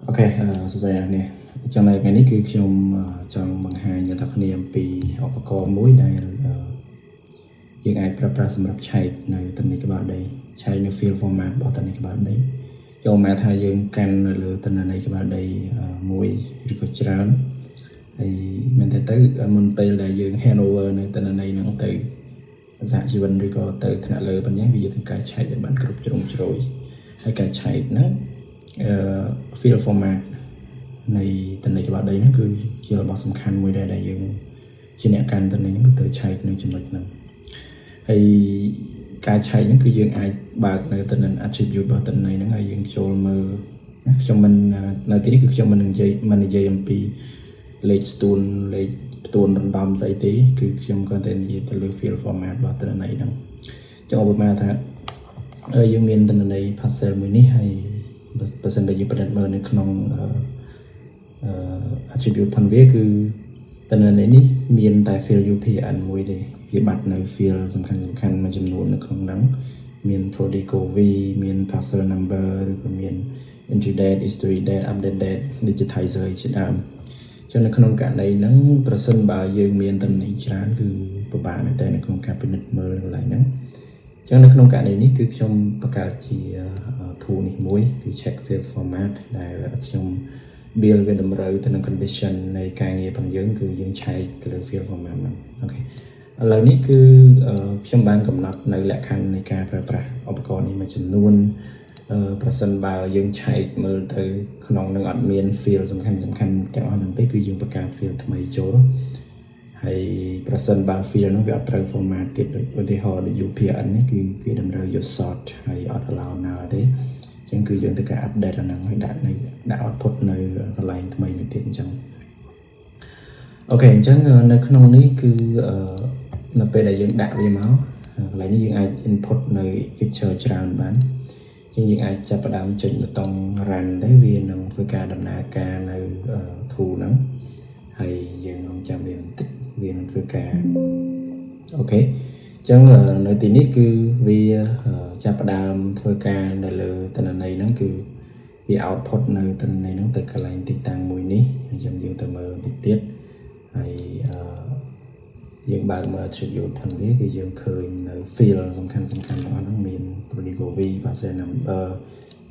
OK សួស្តីអ្នកនាងអញ្ចឹងនៅថ្ងៃនេះគឺខ្ញុំចង់បង្ហាញដល់អ្នកគ្នាអំពីឧបករណ៍មួយដែលយើងអាចប្រើប្រាស់សម្រាប់ឆែកនៅទិន្នន័យក្បាលដីឆែកនៅ field format របស់ទិន្នន័យក្បាលដីចូលមកថាយើងកាន់នៅលើទិន្នន័យក្បាលដីមួយឬក៏ច្រើនហើយមែនតើទៅមុនពេលដែលយើង hand over នៅទិន្នន័យហ្នឹងទៅសហជីវិនឬក៏ទៅថ្នាក់លើប៉ុណ្ណឹងវាយើងត្រូវការឆែកឲ្យបានគ្រប់ជ្រុងជ្រោយហើយការឆែកហ្នឹងfield format នៃទិន្នន័យក្បាលដីហ្នឹងគឺជារបស់សំខាន់មួយដែរដែលយើងជាអ្នកកាន់ទិន្នន័យហ្នឹងគឺត្រូវឆែកនៅចំណុចហ្នឹងហើយការឆែកហ្នឹងគឺយើងអាចបើកនៅទិន្នន័យ attribute របស់ទិន្នន័យហ្នឹងហើយយើងចូលមើលណាខ្ញុំមិននៅទីនេះគឺខ្ញុំមិននិយាយអំពីលេខស្ទួនលេខផ្ទួនរំដំស្អីទេគឺខ្ញុំគ្រាន់តែនិយាយទៅលើ field format របស់ទិន្នន័យហ្នឹងចង់ឧបមាថាយើងមានទិន្នន័យ parcel មួយនេះហើយបើសិនបើយើងពិនិត្យមើលនៅក្នុងអឺ attribute ផងវាគឺទិន្នន័យនេះមានតែ field UPRN មួយទេវាបាត់នៅ field សំខាន់សំខាន់មួយចំនួននៅក្នុងហ្នឹងមាន Prodigo V មាន parcel number ឬក៏មាន entry date, history date, update date, digitizer ជាដើមចឹងនៅក្នុងករណីហ្នឹងប្រសិនបើយើងមានទិន្នន័យច្រើនគឺពិបាកមែនតើនៅក្នុងការពិនិត្យមើលកន្លែងហ្នឹងចឹងនៅក្នុងករណីនេះគឺខ្ញុំបង្កើតជា tool នេះមួយគឺ check field format ដែលខ្ញុំ build វាតម្រូវទៅនឹង condition នៃការងាររបស់យើងគឺយើងឆែកទៅលើ field format ហ្នឹង OK ឥឡូវនេះគឺខ្ញុំបានកំណត់នៅលក្ខខណ្ឌនៃការប្រើប្រាស់ឧបករណ៍នេះមួយចំនួនប្រសិនបើយើងឆែកមើលទៅក្នុងនឹងអត់មាន field សំខាន់សំខាន់ទាំងអស់ហ្នឹងទេគឺយើងបង្កើត field ថ្មីចូលហើយប្រសិនបើ field ហ្នឹងវាអត់ត្រូវ format ទៀតដូចឧទាហរណ៍ដូច UPRN នេះគឺគេតម្រូវយក short ហើយអត់ allow null ទេ អញ្ចឹងគឺយើងត្រូវការ update អាហ្នឹងឲ្យដាក់នៅដាក់ output នៅកន្លែងថ្មីមួយទៀតអញ្ចឹង OK អញ្ចឹងនៅក្នុងនេះគឺនៅពេលដែលយើងដាក់វាមកកន្លែងនេះយើងអាច input នៅ feature ច្រើនបានអញ្ចឹងយើងអាចចាប់ផ្ដើមចុចប៊ូតុង run ទៅវានឹងធ្វើការដំណើរការនៅ tool ហ្នឹងហើយយើងរងចាំវាបន្តិចវានឹងធ្វើការ OK អញ្ចឹងនៅទីនេះគឺវាចាប់ផ្ដើមធ្វើការនៅលើទិន្នន័យហ្នឹងគឺវា output នៅទិន្នន័យហ្នឹងទៅកន្លែងទីតាំងមួយនេះអញ្ចឹងយើងទៅមើលបន្តិចទៀតហើយអឺយើងបើកមើល attribute ផងវាគឺយើងឃើញនៅ field សំខាន់សំខាន់ទាំងអស់ហ្នឹងមាន Prodigo V, parcel number,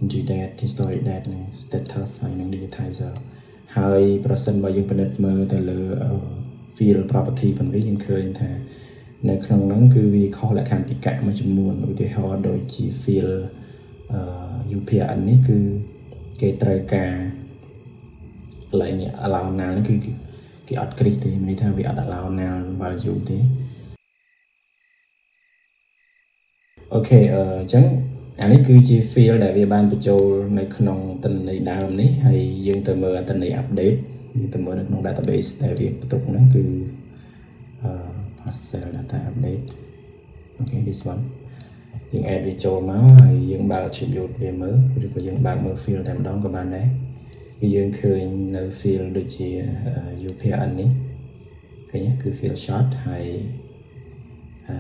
entry date, historic date និង status ហើយនិង digitizer ហើយប្រសិនបើយើងពិនិត្យមើលទៅលើ field property ផងវាយើងឃើញថានៅក្នុងហ្នឹងគឺវាខុសលក្ខន្តិកៈមួយចំនួនឧទាហរណ៍ដូចជា field UPRN នេះគឺគេត្រូវការកន្លែងនេះ allow null នេះគឺគេអត់គ្រីសទេមានន័យថាវាអត់ allow null value ទេ OK អញ្ចឹងអានេះគឺជា field ដែលវាបានបញ្ចូលនៅក្នុងទិន្នន័យដើមនេះហើយយើងទៅមើលទិន្នន័យ update យើងទៅមើលនៅក្នុង database ដែលវាបន្ទុកហ្នឹងគឺអឺ parcel data update. OK, this one យើង add វាចូលមកហើយយើងបើក attribute វាមើលឬក៏យើងបើកមើល field តែម្ដងក៏បានដែរគឺយើងឃើញនៅ field ដូចជា UPRN នេះឃើញគឺ field short ហើយអឺ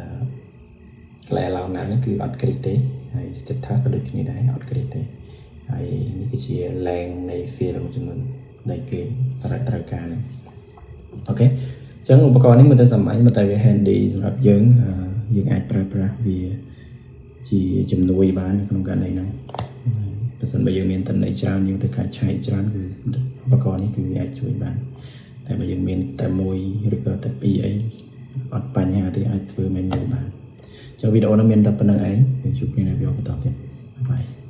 កន្លែង allow null នេះគឺអត់គ្រីសទេហើយ status ក៏ដូចគ្នាដែរអត់គ្រីសទេហើយនេះគឺជា length នៃ field មួយចំនួនដែលគេត្រូវការនេះ OK អញ្ចឹងឧបករណ៍នេះមើលទៅសាមញ្ញមើលតែវា handy សម្រាប់យើងយើងអាចប្រើប្រាស់វាជាជំនួយបានក្នុងករណីហ្នឹង បើសិនបើយើងមានទិន្នន័យច្រើនយើងត្រូវការឆែកច្រើនគឺឧបករណ៍នេះគឺវាអាចជួយបានតែបើយើងមានតែមួយឬក៏តែពីរអីអត់បញ្ហាទេអាចធ្វើ manual បានចុះវីដេអូនេះមានតែប៉ុណ្ណឹងឯងយើងជួបគ្នានៅវីដេអូបន្តទៀត bye.